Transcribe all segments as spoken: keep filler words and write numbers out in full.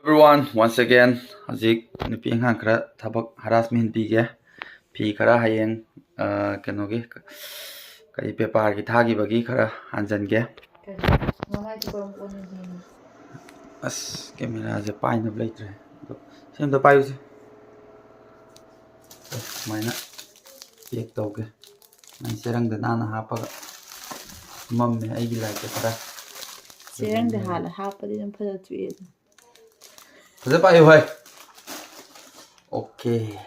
Everyone, once again, ꯍꯧꯖꯤꯛ ꯅꯨꯄꯤ ꯑꯉꯥꯡ ꯈꯔ ꯊꯕꯛ harassment ꯄꯤꯒꯦ꯫ ꯐꯤ ꯈꯔ ꯍꯌꯦꯡ, ꯑ, ꯀꯩꯅꯣꯒꯤ, ꯀꯔꯤ, ꯄꯦꯄꯔꯒꯤ ꯊꯥꯈꯤꯕꯒꯤ ꯈꯔ ꯍꯟꯖꯟꯒꯦ꯫ ꯀꯔꯤ? ꯃꯃꯥꯏꯗꯤ ꯀꯔꯝ ꯑꯣꯟꯅꯤꯡꯉꯤ? ꯑꯁ, ꯀꯦꯃꯦꯔꯥꯁꯦ ꯄꯥꯏꯅꯕ ꯂꯩꯇ꯭ꯔꯦ꯫ ꯑꯗꯣ ꯁꯤ ꯑꯝꯇ ꯄꯥꯏꯌꯨꯁꯦ꯫ ꯁꯨꯃꯥꯏꯅ pack ꯇꯧꯒꯦ꯫ ꯅꯪ ꯆꯦꯔꯪꯗ ꯅꯥꯟꯅ ꯍꯥꯞꯄꯒ꯫ ꯃꯝꯃꯦ ꯑꯩꯒꯤ ꯂꯥꯏꯠꯇꯣ ꯈꯔ꯫ ꯆꯦꯔꯪꯗ ꯍꯥꯜꯂ ꯍꯥꯞꯄꯗꯤ ꯑꯗꯨꯝ ꯐꯖ ꯊꯣꯛꯑꯦ ꯑꯗꯨꯝ꯫ ꯐꯖ ꯄꯥꯏꯌꯨ ꯍꯥꯏ꯫ Okay꯫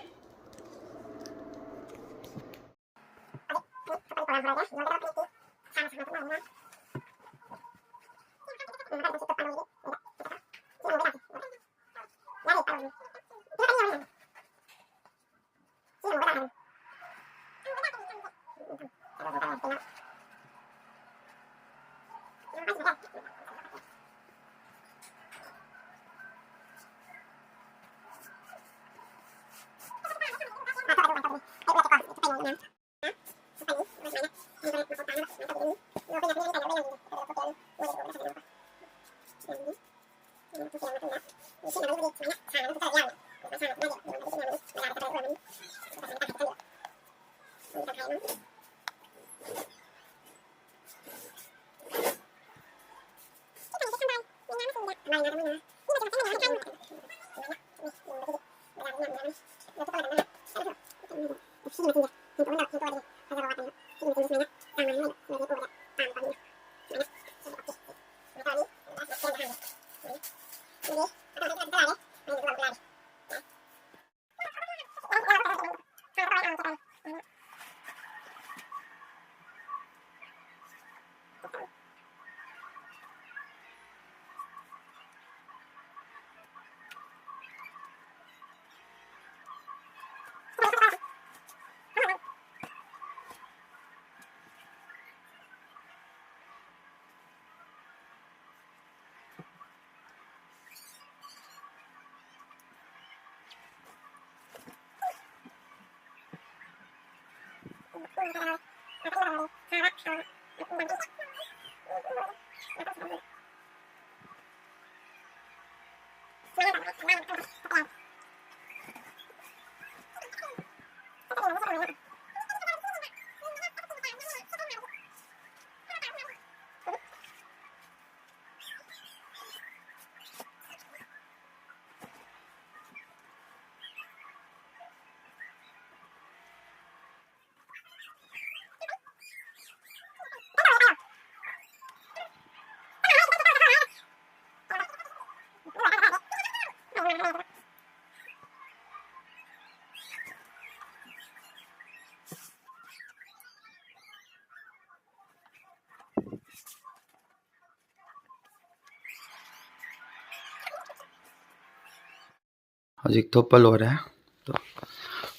ꯍꯧꯖꯤꯛ ꯊꯨꯞꯄ ꯂꯣꯏꯔꯦ꯫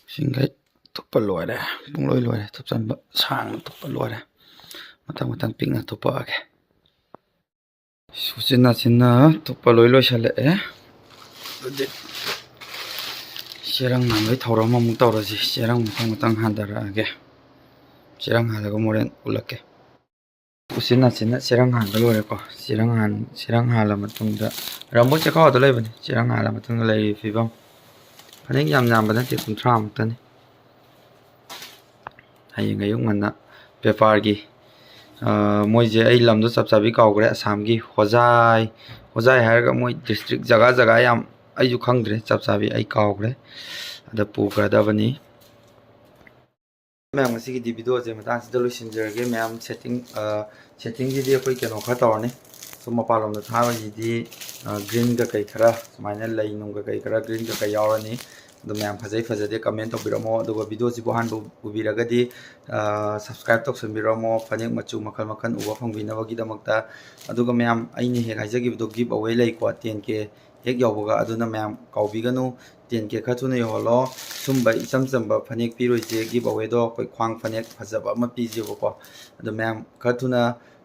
ꯏꯁꯤꯡꯈꯩ ꯊꯨꯞꯄ ꯂꯣꯏꯔꯦ꯫ ꯄꯨꯡꯂꯣꯏ ꯂꯣꯏꯔꯦ꯫ ꯊꯨꯞꯆꯟꯕ ꯁꯥꯡꯅ ꯊꯨꯞꯄ ꯂꯣꯏꯔꯦ꯫ ꯃꯊꯪ ꯃꯊꯪ ꯄꯤꯛꯅ ꯊꯨꯞꯄꯛꯑꯒꯦ꯫ ꯎꯆꯤꯟ ꯅꯥꯆꯤꯟꯅ ꯊꯨꯞꯄ ꯂꯣꯏ ꯂꯣꯏꯁꯤꯜꯂꯛꯑꯦ꯫ ꯑꯗꯨꯗꯤ ꯆꯦꯔꯪ ꯍꯥꯟꯕꯒꯤ ꯊꯧꯔꯝ ꯑꯃꯨꯛ ꯇꯧꯔꯁꯤ꯫ ꯆꯦꯔꯪ ꯃꯊꯪ ꯃꯊꯪ ꯍꯥꯟꯊꯔꯛꯑꯒꯦ꯫ ꯆꯦꯔꯪ ꯍꯥꯜꯂꯒ ꯃꯣꯔꯦꯟ ꯎꯠꯂꯛꯀꯦ꯫ ꯎꯆꯤꯟ ꯅꯥꯆꯤꯟꯅ ꯆꯦꯔꯪ ꯍꯥꯟꯕ ꯂꯣꯏꯔꯦꯀꯣ꯫ ꯆꯦꯔꯪ ꯍꯥꯟ-, ꯆꯦꯔꯪ ꯍꯥꯜꯂ ꯃꯇꯨꯡꯗ, ꯔꯝꯕꯣ ꯆꯦꯈꯥꯎꯗ ꯂꯩꯕꯅꯤ꯫ ꯆꯦꯔꯪ ꯍꯥꯜꯂ ꯃꯇꯨꯡꯗ ꯂꯩꯔꯤꯕ ꯐꯤꯕꯝ꯫ ꯐꯅꯦꯛ ꯌꯥꯝ ꯌꯥꯝꯕ ꯅꯠꯇꯦ, ꯀꯨꯟꯊ꯭ꯔꯥ ꯃꯨꯛꯇꯅꯤ꯫ ꯍꯌꯦꯡ ꯑꯌꯨꯛ ꯉꯟꯅ ꯕꯦꯄꯥꯔꯒꯤ, ꯑ, ꯃꯣꯏꯁꯦ, ꯑꯩ ꯂꯝꯗꯣ ꯆꯞ ꯆꯥꯕꯤ ꯀꯥꯎꯈ꯭ꯔꯦ, ꯑꯁꯥꯝꯒꯤ ꯍꯣꯖꯥꯏ, ꯍꯣꯖꯥꯏ ꯍꯥꯏꯔꯒ ꯃꯣꯏ ꯗꯤꯁꯇ꯭ꯔꯤꯛ ꯖꯒꯥ ꯖꯒꯥ ꯌꯥꯝ, ꯑꯩꯁꯨ ꯈꯪꯗ꯭ꯔꯦ ꯆꯞ ꯆꯥꯕꯤ, ꯑꯩ ꯀꯥꯎꯈ꯭ꯔꯦ꯫ ꯑꯗ ꯄꯨꯈ꯭ꯔꯗꯕꯅꯤ꯫ ꯃꯌꯥꯝ, ꯉꯁꯤꯒꯤꯗꯤ ꯚꯤꯗꯤꯑꯣꯁꯦ ꯃꯇꯥꯡꯁꯤꯗ ꯂꯣꯏꯁꯤꯟꯖꯔꯒꯦ꯫ ꯃꯌꯥꯝ ꯁꯦꯠꯇꯤꯡ, ꯑ, ꯁꯦꯠꯇꯤꯡꯁꯤꯗꯤ ꯑꯩꯈꯣꯏ ꯀꯩꯅꯣ ꯈꯔ ꯇꯧꯔꯅꯤ꯫ ꯁꯨꯝ ꯃꯄꯥꯟꯂꯣꯝꯗ ꯊꯥꯕꯒꯤꯗꯤ, ꯑ, ꯒ꯭ꯔꯤꯟ ꯀꯩꯀꯩ ꯈꯔ, ꯁꯨꯃꯥꯏꯅ ꯂꯩ ꯅꯨꯡ ꯀꯩꯀꯩ ꯈꯔ ꯒ꯭ꯔꯤꯟ ꯀꯩꯀꯩ ꯌꯥꯎꯔꯅꯤ꯫ ꯑꯗꯣ ꯃꯌꯥꯝ ꯐꯖꯩ ꯐꯖꯗꯦ ꯀꯃꯦꯟ ꯇꯧꯕꯤꯔꯝꯃꯣ꯫ ꯑꯗꯨꯒ ꯚꯤꯗꯤꯑꯣꯁꯤꯕꯨ ꯑꯍꯥꯟꯕ ꯎꯕꯤꯔꯒꯗꯤ, ꯑ, ꯁꯕꯁꯀ꯭ꯔꯥꯏꯕ ꯇꯧꯁꯟꯕꯤꯔꯝꯃꯣ, ꯐꯅꯦꯛ ꯃꯆꯨ ꯃꯈꯜ ꯃꯈꯜ ꯎꯕ ꯐꯪꯕꯤꯅꯕꯒꯤꯗꯃꯛꯇ꯫ ꯑꯗꯨꯒ ꯃꯌꯥꯝ, ꯑꯩꯅ ꯍꯦꯛ ꯍꯥꯏꯖꯈꯤꯕꯗꯣ, ꯒꯤꯞ ꯑꯋꯦ ꯂꯩꯀꯣ, ꯇꯦꯟ ꯀꯦ ꯍꯦꯛ ꯌꯧꯕꯒ꯫ ꯑꯗꯨꯅ ꯃꯌꯥꯝ ꯀꯥꯎꯕꯤꯒꯅꯨ, ꯇꯦꯟ ꯀꯦ ꯈꯔ ꯊꯨꯅ ꯌꯧꯍꯜꯂꯣ꯫ ꯁꯨꯝꯕ ꯏꯆꯝ ꯆꯝꯕ ꯐꯅꯦꯛ ꯄꯤꯔꯣꯏꯁꯦ, ꯒꯤꯞ ꯑꯋꯦꯗꯣ ꯑꯩꯈꯣꯏ ꯈ꯭ꯋꯥꯡ ꯐꯅꯦꯛ ꯐꯖꯕ ꯑꯃ ꯄꯤꯁꯦꯕꯀꯣ꯫ ꯑꯗꯣ ꯃꯌꯥꯝ ꯈꯔ ꯊꯨꯅ,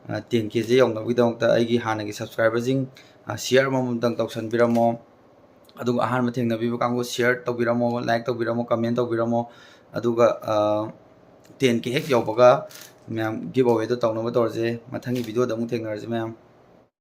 ꯑ, ꯇꯦꯟ ꯀꯦꯁꯦ ꯌꯧꯅꯕꯒꯤꯗꯃꯛꯇ ꯑꯩꯒꯤ ꯍꯥꯟꯅꯒꯤ ꯁꯕꯁꯀ꯭ꯔꯥꯏꯕꯔꯁꯤꯡ, ꯑ, ꯁꯤꯌꯔ ꯑꯃꯃꯝꯇꯪ ꯇꯧꯁꯟꯕꯤꯔꯝꯃꯣ꯫ ꯑꯗꯨꯒ ꯑꯍꯥꯟꯕ ꯊꯦꯡꯅꯕꯤꯕ ꯀꯥꯡꯕꯨ ꯁꯤꯌꯔ ꯇꯧꯕꯤꯔꯝꯃꯣ, ꯂꯥꯏꯛ ꯇꯧꯕꯤꯔꯝꯃꯣ, ꯀꯃꯦꯟ ꯇꯧꯕꯤꯔꯝꯃꯣ꯫ ꯑꯗꯨꯒ, ꯑ, ꯇꯦꯟ ꯀꯦ ꯍꯦꯛ ꯌꯧꯕꯒ ꯃꯌꯥꯝ ꯒꯤꯞ ꯑꯋꯦꯗꯣ ꯇꯧꯅꯕ ꯇꯧꯔꯁꯦ꯫ ꯃꯊꯪꯒꯤ ꯚꯤꯗꯤꯑꯣꯗ ꯑꯃꯨꯛ ꯊꯦꯡꯅꯔꯁꯦ ꯃꯌꯥꯝ꯫